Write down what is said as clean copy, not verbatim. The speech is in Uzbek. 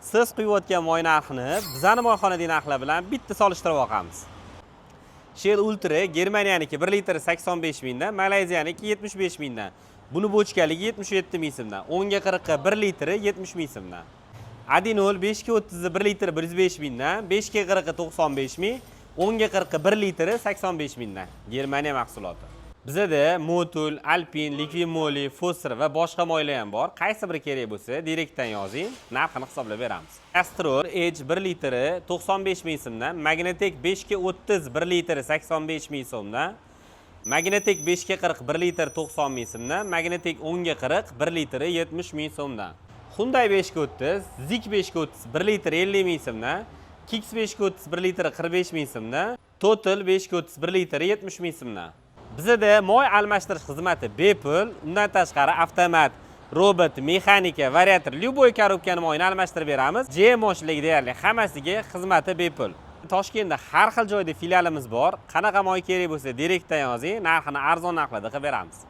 Siz quyayotgan moy narxini bizani moyxonadagi narxlar bilan bitta solishtirib boqamiz. Shell Ultra Germaniyaniki 1 litri 85 mingdan, Malayziyaniki 75 mingdan. Buni bochkaligi 77 ming so'mdan. 10 ga 40 1 litri 70 ming so'mdan. 1.0 5 ga 30 1 litri 105 mingdan, 5 ga 40 95 ming, 10 ga 40 1 litri 85 mingdan. Germaniya mahsuloti. Bizada Motul, Alpin, Liqui Moly, Fosfor va boshqa moylar ham bor. Qaysi biri kerak bo'lsa, direktdan yozing, narxini hisoblab beramiz. Castrol Edge 1 litri 95 ming so'mdan, Magnatec 5 ga 30 1 litri 85 ming so'mdan, Magnatec 5 ga 40 1 litr 90 ming so'mdan, Magnatec 10 ga 40 1 litri 70 ming so'mdan. Hyundai 5 ga 30, Zik 5 ga 30 1 litr 50 ming so'mdan, Kicks 5 ga 30 1 litri 45 ming so'mdan, Total 5 ga 30 1 litri 70 ming so'mdan. Bizada moy almashtirish xizmati bepul, undan tashqari avtomat, robot, mexanika, variator, любой korobkani moyini almashtirib beramiz. GM moshinalariga deyarli hammasiga xizmati bepul. Toshkentda har xil joyda filialimiz bor. Qanaqa moy kerak bo'lsa, direktdan yozing, narxini arzon narxlarda qilib beramiz.